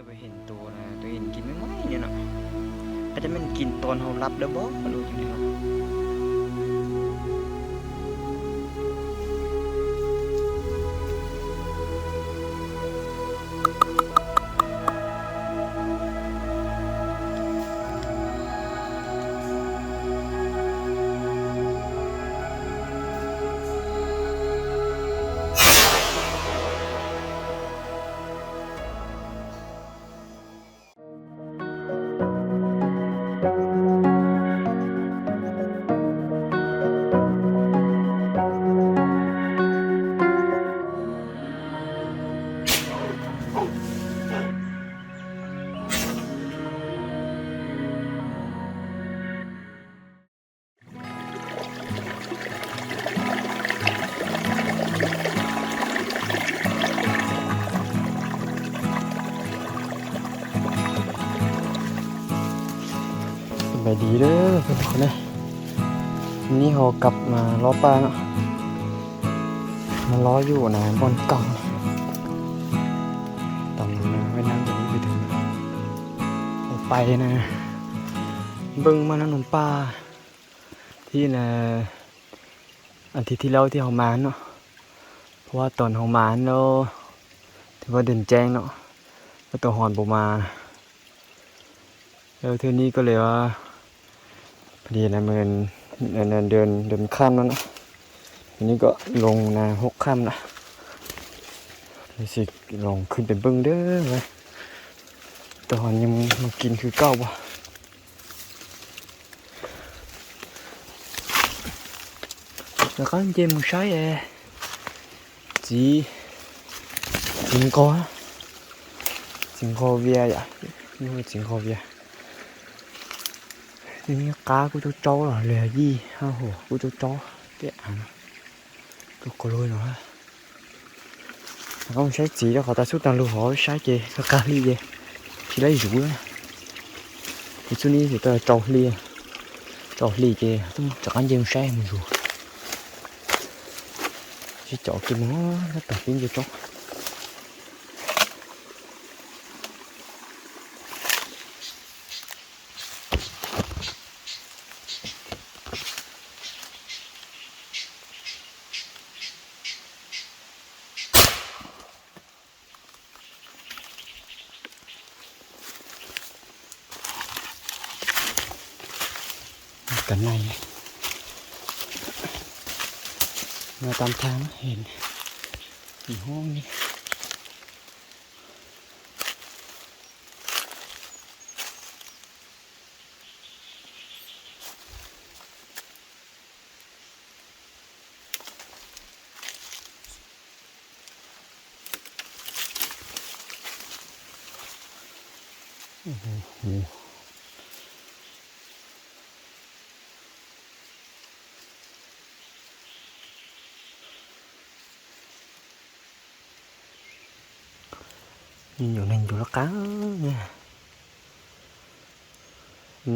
Tôi hiện tua là tôi hiện kín mấy máy nữa nọ. Cái đó mình kín toàn hầu lặp đó bó luôn cho nên là. Bài đi đó, con này. Ní ho cặp mà lo pa nó. Nó lo dụ là bon còng. Tầm với nắng của những cái thứ. Một bài này. Bưng mà nó nồng pa. Thì là อาทิตย์ที่แล้วที่เฮามาเนาะ เพราะว่าตอนเฮามาเนาะ ถือว่าเดือนแจ้งเนาะ ก็ตัวฮอนบ่มา แล้วเทื่อนี้ก็เลยว่า พอดีนะ มัน เดือน เดือนข้ามแล้วเนาะ อันนี้ก็ลงนะ หกค่ำละ เลยสิลองขึ้นไปเบิ่งเด้อ ว่าตัวฮอนยังมากินคือเก่าบ่ Lawv qab nce mus saib txiv, txiv nqos, txiv nqos vias yom, txiv nqos vias. Nws qab kuj tsau tsau los lwm yij, haj huam kuj tsau tsau, tiam no, tsau qau lug no. Koj mus saib txiv rau qhov tas xub tas lug hov saib ces qab hli ces tsis laib zuv. Kuv txuj ni ces tau tsau hli, tsau hli ces rov qab nce mus saib mus zuv. Sib caum kiag mus tag pib nce roob. Cov neeg no tam thaj hauv. Nyuam neeg ncuav loj qab na.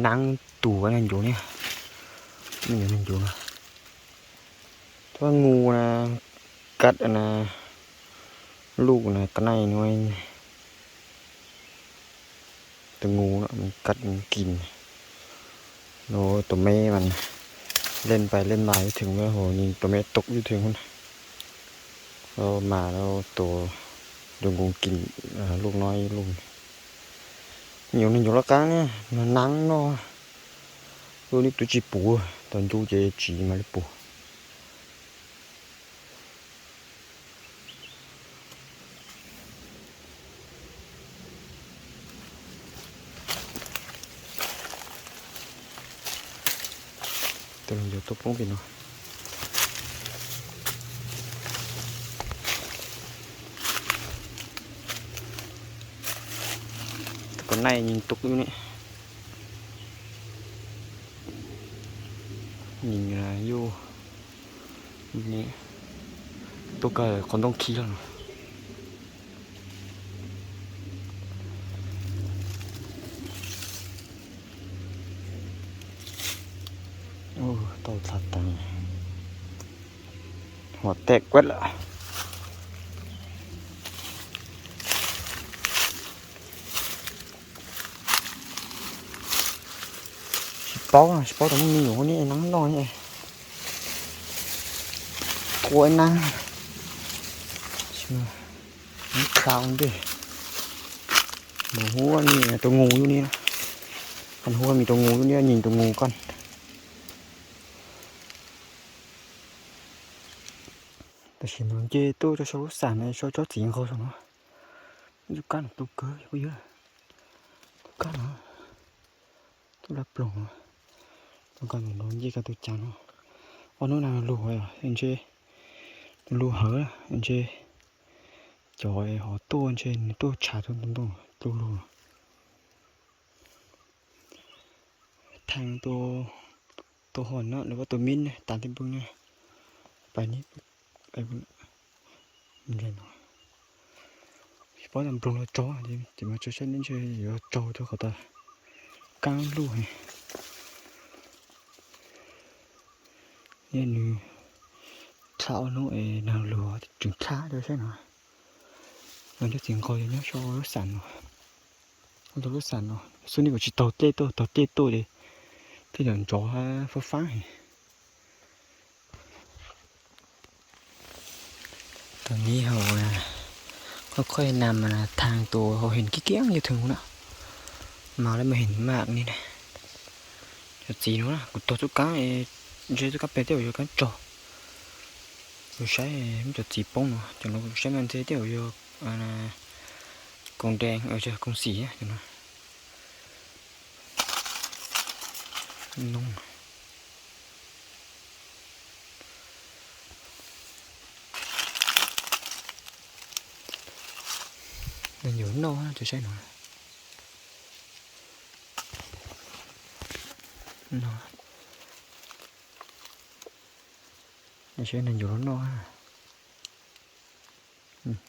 Nab tus neeg ncuav ne, nyuam neeg ncuav. Thob ngu na, kab na, luj na, qab neeg no. Tus ngu no kab kis no, tus me mas len pais len mas ib theem, tus me tus ib theem na. Mas tus ngu kis luj no ib luj. Nyuam neeg ncuav loj qab ne, nab no. Luj ne twb tsis puv, thaum ncu ces tsiv mas li puv. Tus los yuav tuaj poob pem no. Tus ko naij nyeej tus ne. Nyeej yuj, tuaj kawg qhov ntoo khi los. Tau txhav tas, hua tej kuaj lawm. paub, tsis paub tau muaj me nyuam ua niaj hnub noj ne. Kua ib nab, khav ntej, mus huab tus nus lub niag, hu ua me tus nus lub niag, nyeem tus nus koj. Tam sim no nce tuaj rau saum lub xam no, saum tsob txiv nkaus saum no. Tus kab no tu kawg, tus kab no, tus lab ploog no, tus kab no nce kiag tus cav no. Ob hnub no lug, ntshe lug hawv, ntshe cov hov tuaj ntshe nws tuaj tshav rau ntoo ntoo tu lug. Thaj tua hov no lawv ua tus mib tas tib npug na. Pais ni, tsis paub tas nploog los tsaug, ces mas tso saib neb ntshe yuav tsaug rau qhov tas kab luj heev. Nws dlha ob hnub es nag lug tseem dlha rau saib no. Mas cov txiv nkaus yog nyob saum lub xam no, lub xam no xwb, nej kuj tsis taug dlej tuaj, taug dlej tuaj ces tej zaum ntsov fab fab heev. Tam sim no hauv qhov qhov na mas thaj tua hauv heev kiag kiag yog thwm na, mas lawv mas heev maj li na. Cov txiv no kuv tuaj txuj kab, ntshe txuj kab pem tej zaum yog kab tsaug. Kuv saib muab cov txiv poob no, cov no kuv saib mas ntshe tej zaum yog koom dees, koom xim cov no. Nws yuav noj, tsis saib no. Nws saib nws yuav noj.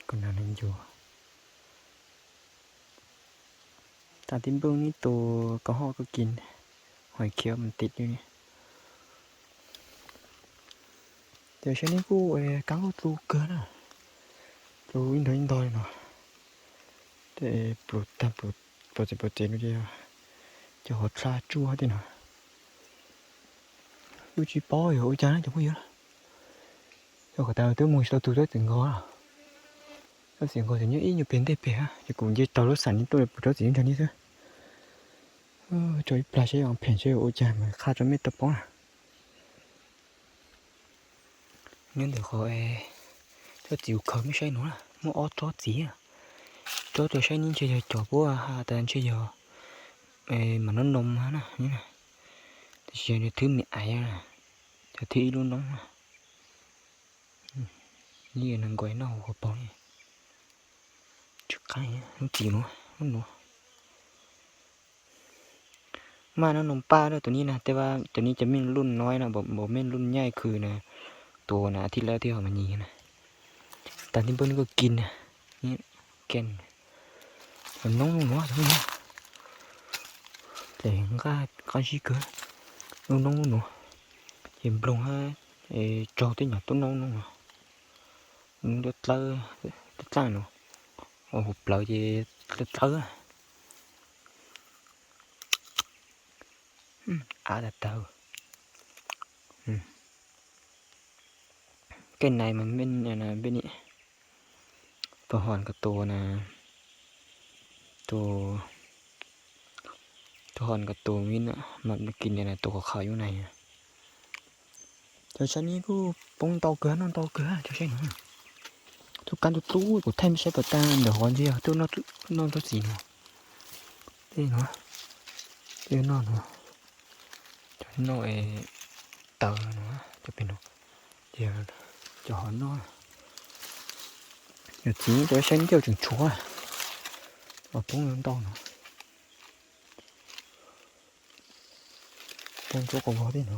Kuv nrog nws yuav. Tas tib npug neb tus kab hoj kuj kis, hos khiav mus tim li. Ces saib neb kuj kab kuj dlu kawg na, dlu ib nrog ib ntog li no. Tej pluav tag pluav txev pluav txev no ces cov hov dlha tsuj tej no. Kuj tsis paub yog ua cas na cov phooj ywg. Yog kom tas twb mus tsis tau tus tsob txiv nkaus, tsob txiv nkaus ces nyob ib nyuag pem ntej pem, ces kuv nce taug lub xam no tuaj pom tsob txiv ntawd ni xwb. Tso ib plag seb phem seb ua cas mas qha rau mej tau paub na. Nyob ntawm qhov tsob txiv kuv khaws mej saib no muaj ob tsob txiv, tsob rau saib neb ntshe yog cov puab has tas ntshe yog mas noob noo na, tab sis yog thwb me aiv, cov thwb ib lub noob. Nws nkaus noj hauv paus li. Tsis qab lub txiv no, lub no. Maj noob noo paj tus ni na, tej vaj tus ni cov mej luj no na, npaum mej luj nyaij khw na, tus na thib lawv thiab ho mas nyis na. Tas tib npug neb kuj kis na, kis noob lub no, dlej nqaj qab zib kawg, lub noob lub no, ces nploog tsaug tej nyuag tub noob no, noob dlawb, dlawb no, huv plawv ces dlawb dlawb. Av tas tawg. Kev nais mas npej ni, tus hom ko tus na, tus hom ko tus vib na, mas kis ntawm na tus qhov qhov yub na. Cov saib neb kuj poob ntau kawg, noj ntau kawg cov saib no. Tub kab ntub tlub kuv thaij mej saib puas tag ntawm hov ntsia twb noj tub txiv no. Tej no, tej noj no, cov noj tawv no, cov pem no, ces cov hov noj. Cov txiv cov saib neb tej tseem tshuav, mas poob ntau no. Poob ntsuab quas vog tej no.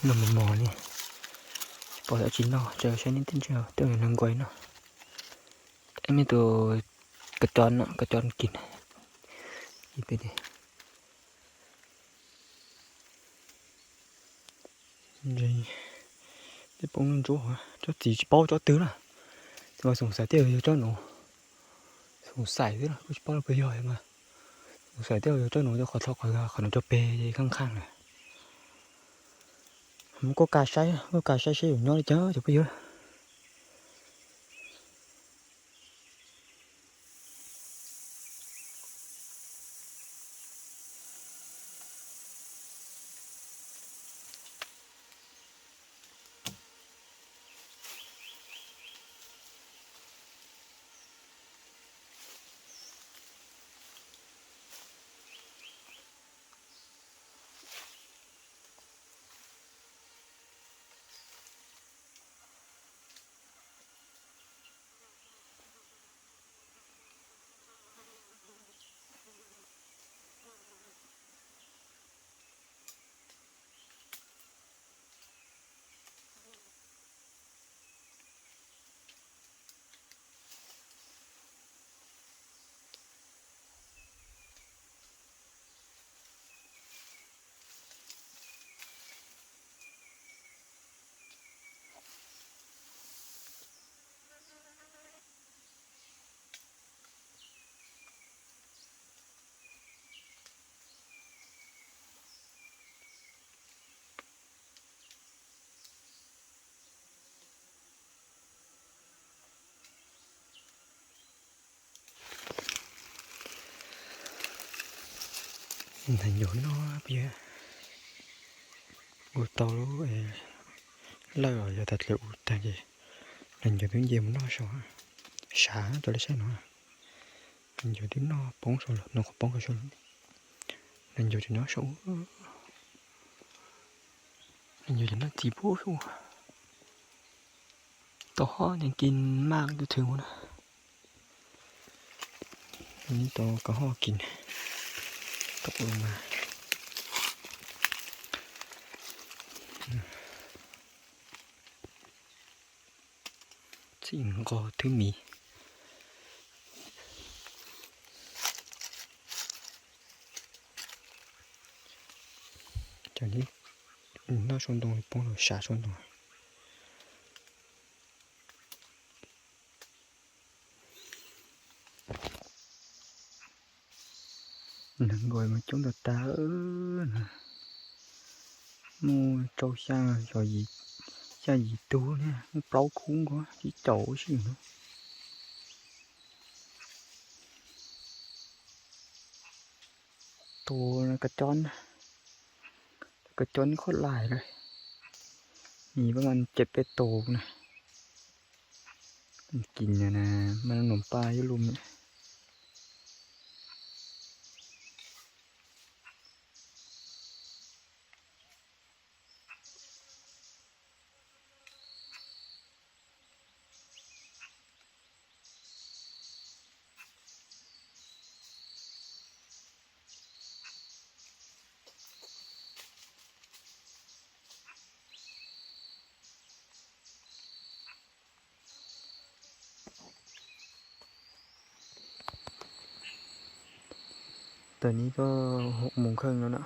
Noj mos mos li, tsis pom dab tsi noj, tsuas saib neb tej ntsej tej nws nkaus no. Mej tus kav cov no, kav cov kis, ib peb teg. Ntshe poob ntsuab, tsob txiv tsis paub tsob twg na. Mas xoom xaiv tej zaum yog tsob no. Xoom xaiv xwb, kuj tsis paub puas yog mas. Xoom xaiv tej zaum yog tsob no, qhov txhob qhov no tso peg kheej kheej na. Muab kuaj ka saib, kuaj ka saib seb yuav nyob li cas cov phooj ywg. Neeg ncuav noj peb, ua tau lub lawj os, yog tas dlawg ua tag ces neeg ncuav twb nce mus noj saud, sav rau lawv saib no. Neeg ncuav twb noj poob saud lawm, noj qhov poob saud lawm. Neeg ncuav tseem nyob saud, neeg ncuav tseem noj txiv pub saud. Tau ho nyeem kis maj tus thwv na. Tau kov ho kis, tau mas. Txij nqos thwb mis. Cov noj saum ntoo poob rau sav saum ntoo. Neeg nkaus mas coob tag tag na. Muaj rau xya, xya yim tug thiab, muaj plaub khub nkaus, tsib caug ua si no. Tus kav cob, kav cob nyob qhov lais lawm, nws pab mas ces peb tus na. Kis na, maj nab noom paj yuav luaj me. Tam sim no hauv moos kheej no na,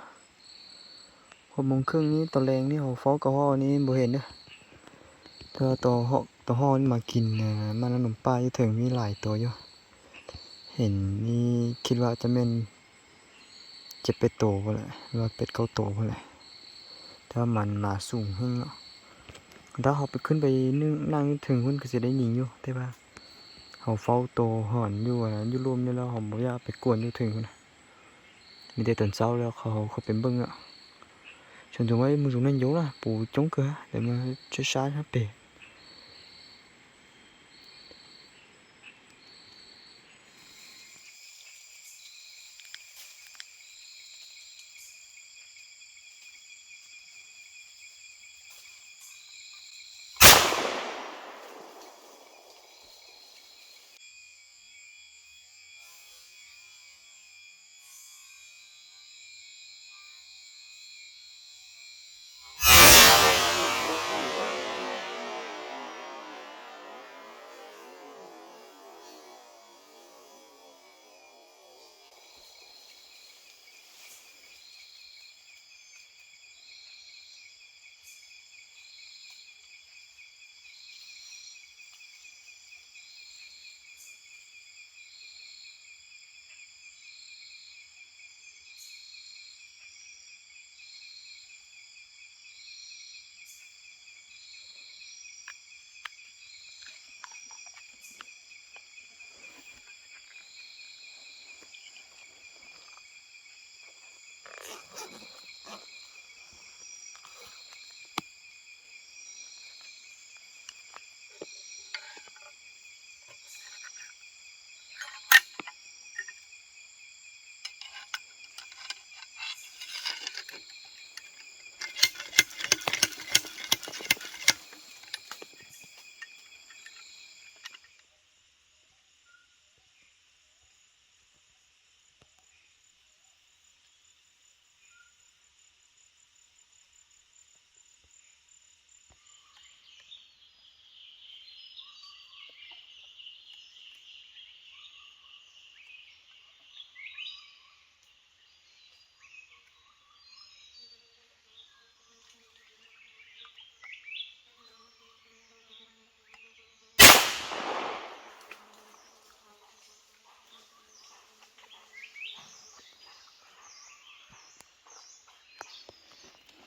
hauv moos kheej neb tau lees neb ho faub kaum hoj neb npau hem na. Tau hoj neb mas kis maj nab noom paj yuav theem me lais tus yuav, hem neb khij vaj cov me ces peb tus lawm, peb kaum tus lawm. Tab mas mas xum heev lawm. Tab ho peb khwb peb naj yuav theem hub kis xis deb nyeem yuav tej pab, ho faub tus ho yuav yuav luaj me los ho mus yaj peb kuaj yuav theem hub na. Me tej tawm ntxaub li qhov hauv qhov pem npeej lawm. Tsaus ntuj mas mus zov neeg ncuav na, puv coob kawg, lawv mas tshaib sab sab pem.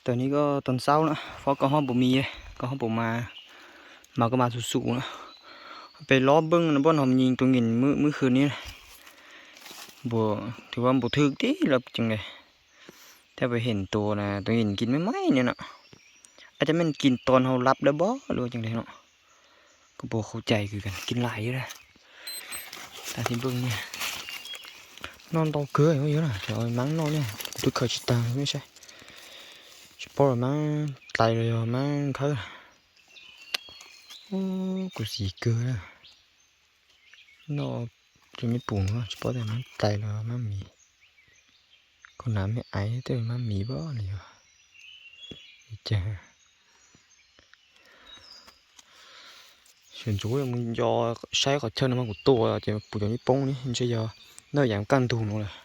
Tam sim no koj tau xaub na, fob koj hob npaum mis, koj hob npaum mas, mas koj mas xum xum na. Pem lob npeej no poj no nyis tus nkees muaj hwj ni, npaum, twb npaum thwj tib lawm ceev le. Thiab pem hem tus na tus nkees kis me me ni no, ab cov me kis tos hauv lab dawb npaum luaj ceev le no. Kuv puas qhuv cais kis lais na. Tag thib nplooj ni, noj ntau kawg yuav na, maab noj ne, kuv twb khaws tsis tag ne saib, tsis paub los maab tlais los yog maab nkhawb. Kuv xis kawg na, noj cov me pum no tsis paub tias maab tlais los maab mis. Koj hnav me aiv tej maab mis pab li os. Li cas sawv ntxuv mus nco saib qhov chaw no mas kuv tua ces pum cov nij poob ne ntshe yog noj yam kaj ntug no lawm.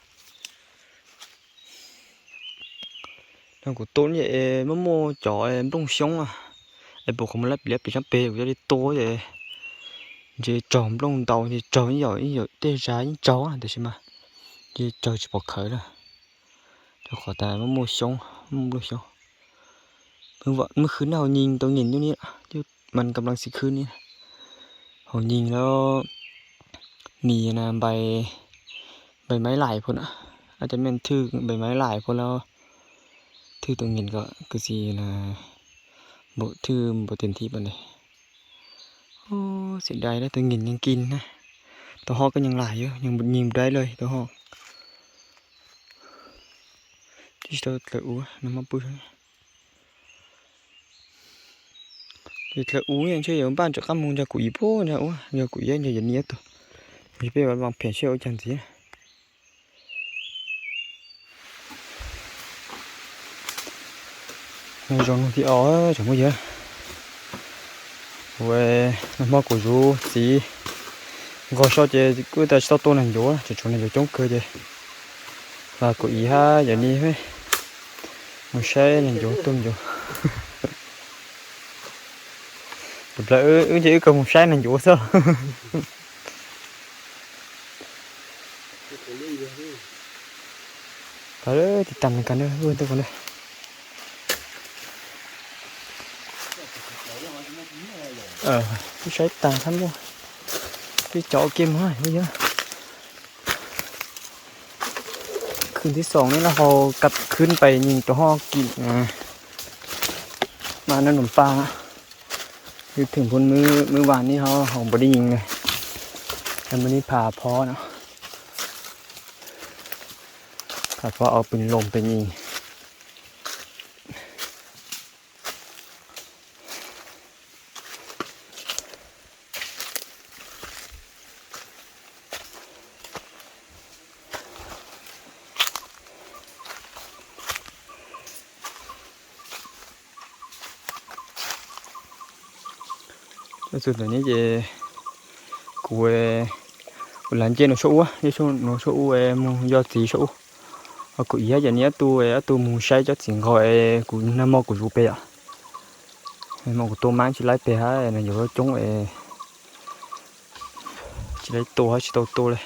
No kuv tua es muaj muaj cov nplooj xyoob es pum qhov muag lab pim lab pim sab pem kuv coj li tua es ntshe raug nplooj ntau ntshe raug ib yam tej zag yeej raug tab sis mas ntshe raug tsis pom khawv na. Rau qhov tas muaj muaj xyoob, muaj nplooj xyoob. Muaj khwv na hauv nyis tau nyem nyuj ni, mas kab laj xis khwv ni. Hauv nyis lawm nis na npais, npais maiv laim phua na, ab cov me thwj npais maiv laim phua lawm. Thwj tus nkees kom kws xis na npaum thwj npaum tias nthib pam ne. Xiv dais lawm tus nkees nyeej kis na. Tau ho koj nyeej laim yog nyeej dais lawm tau ho. Tsis tau dlawg ua no mas pw. Ces dlawg ua ntshe yuav npaj rov qab mus nrog kuv iv puag nrog ua nrog kuv iv nrog yawm nis ib tug. Yog peb vam phem seb ua cas ntxiv. Zoo nug thib ob tseem muaj yawg. Kuv nag hmo kuv zuv txiv nqos so ces kuj tas tsis tau tua neeg ncuav, tseem tshuav neeg ncuav coob kawg ces kuv iv hab yawm nis mus saib neeg ncuav tua ncuav. Tus plaws wb nce wb kawg mus saib neeg ncuav xwb. Tis tas ka wb saib tas hab muaj tib cov ua ke mas yog. Khwv thib xoom ne lawm hauv kab khwb pais nyem rau ho kim mas noj num pa. Yus theem npun mwb vas ne ho hauv npaum li nyem na. Npaum li pham phov no, pham phov au pes loos pes nyem. Txug ntawm ne ces kuv, kuv lam nce nuav sab ub, nce nuav sab ub es moog yog txiv sab ub. Ho kuv iv hab yawm nis ob tug, ob tug moog saib cov txiv nqos es kuv nag hmo kuv zuv pem yom. Nag hmo kuv tua maab tsis laib pem hab neeg yuav coob es tsis laib tua hab tsis tau tua le.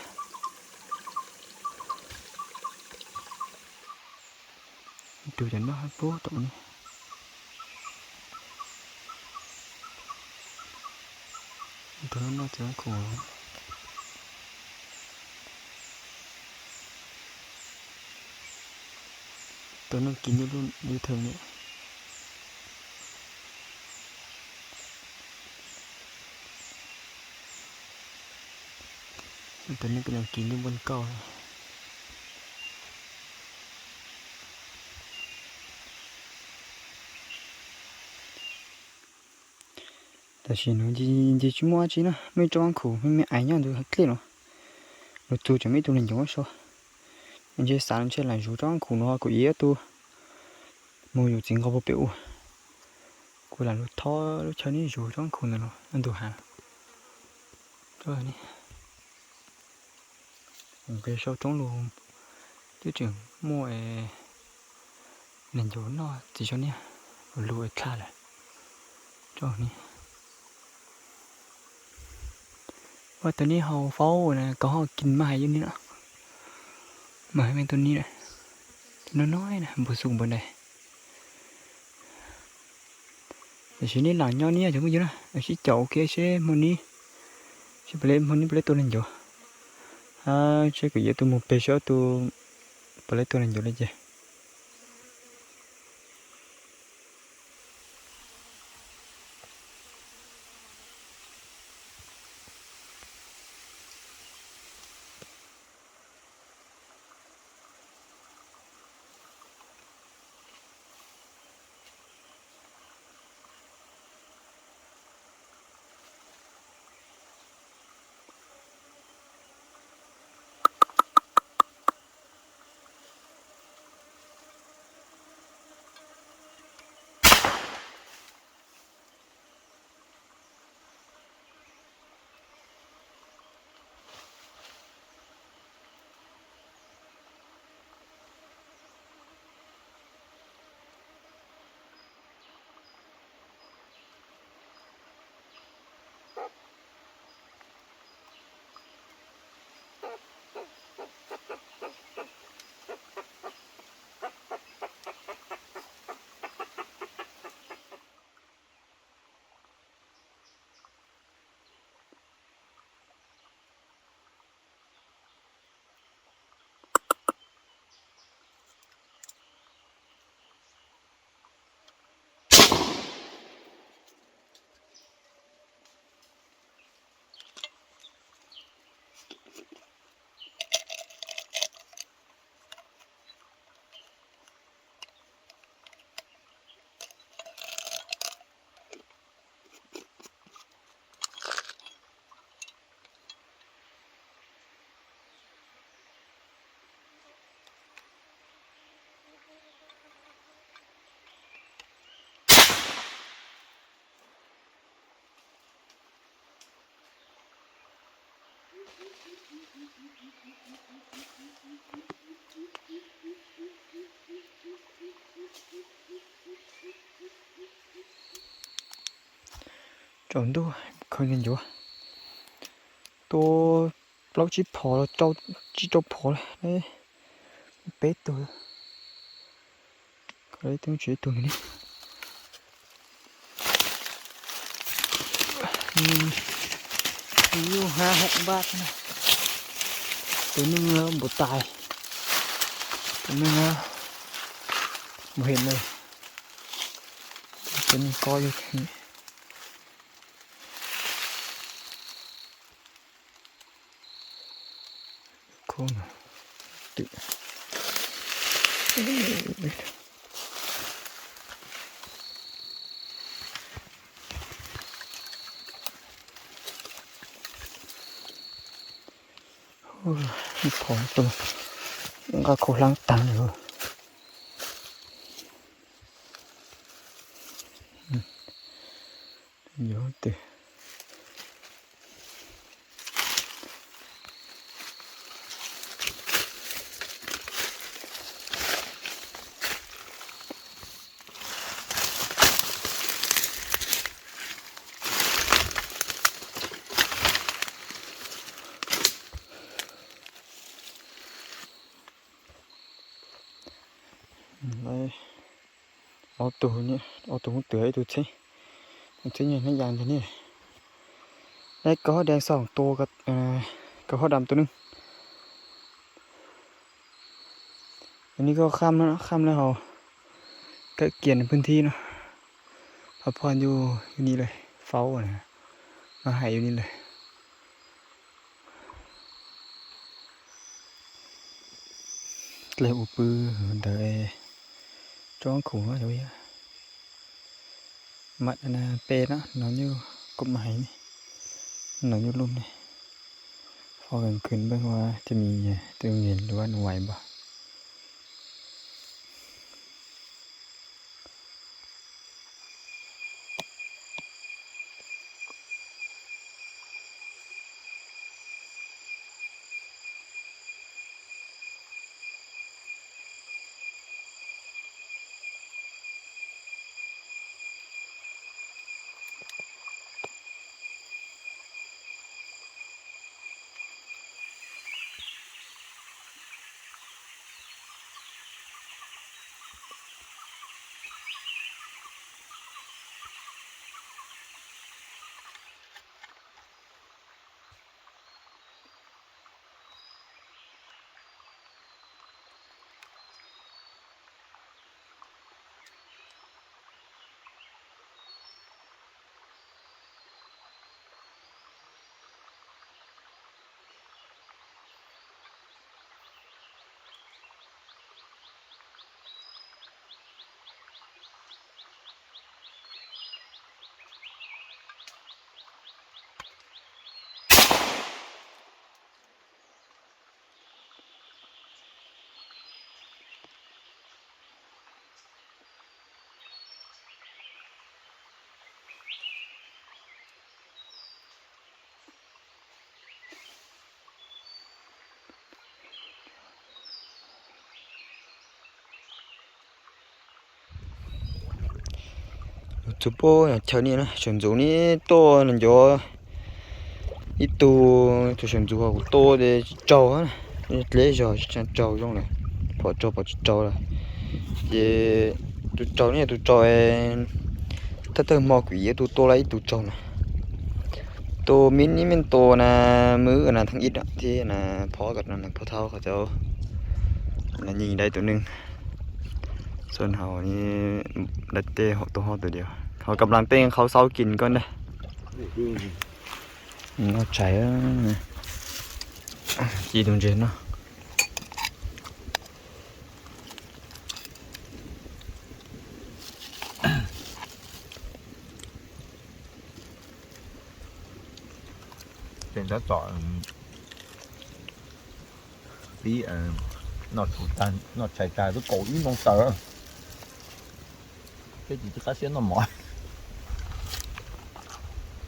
Ib tug cov noj hab pub tom ne. Tus noj txiv khuam. Tus noj kis nyuj lub thwm ne. Tus noj kis nyuj npua kauj. Tam sim nuav nce tsis muaj dlaab tsi na, muaj ib tsob khaab khuv me me ais nyob ntawd dlej no. Lug txug tseem muaj ib tug neeg ncuav so. Ntshe xav ntshe lam zuv tsob khaab khuv nuav kuv iv ob tug moog yug txiv nqos puag pem ua. Kuv lam lug thob lub chaw ne zuv tsob khaab khuv ntawm no ntug hav. Nqe sau roob lug twb tseem muaj neeg ncuav noj txiv sau niaj lug dlha lawm. Ua tau neb hau faub na, koj ho kis maj hais yog ni na. Mas hais me tau ni na, tus no no na npua xu npua ntais. Tam sim neb lam nyob neb cov phooj ywg na, sib caum ua ke seb hmo neb, seb puas le hmo neb puas le tua neeg ncuav. Seb kuv yuav tus mus peg seb tus puas le tua neeg ncuav li ces. Tsaus ntuj khaws neeg ncuav, tua plaub tsib phom los rau, tsib rau phom lawm, peb tug, tsis ib tug li. Yus hab hab npaj, tus neeg npaum tais, tus neeg npaum hem le, tus neeg ko yog Phom tus nqa khau hlab taag. Yuav twg. Ob tug, ob tug muab twv ib tug txheeb, txheeb nyob hnab yas ntag ne. Lawv kaw hab dam xaum tua, kaw hab dam tua neeg. Nws koj kham, kham lawv hauv kawm kiag phooj ywg no, phoj phoj ntuj yug ni lawm, faub no hais yug ni lawm. Dlej ua pw ntawd tsob khuv no, mam peb no, no nyuj kuv mam hais ne, no nyuj lub ne, faub kawg khwv npawg ua cov mis tus nqis luab nws vais npog. Txug puag chaw nej na, saum ntxuv nej tuaj no ncuav ib tug, tus saum ntxuv kuv tua tsis raug, dleb zog tsis raug zoo lawm, pom raug pom tsis raug lawm. Ces tus raug ne, tus raug thawj thawj hmo kuv ib tug tua lawm ib tug raug na. Tua me nib me tua na, mub na, thaj ib thiab na, phov kom na, phov thauj qhov cov na, nyeem dai tus neeg. Xo hauv dai tej hauv tus ho tus diam, ho kam las tej qhau xau kis koj ntag. Noj tshais, ci tus ntses no. Tab tom pib noj tshais tag twb kaum ib moos tawm, peb tsis qab siab noj mov,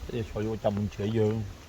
peb yuav ua cas mus nrhiav yawg.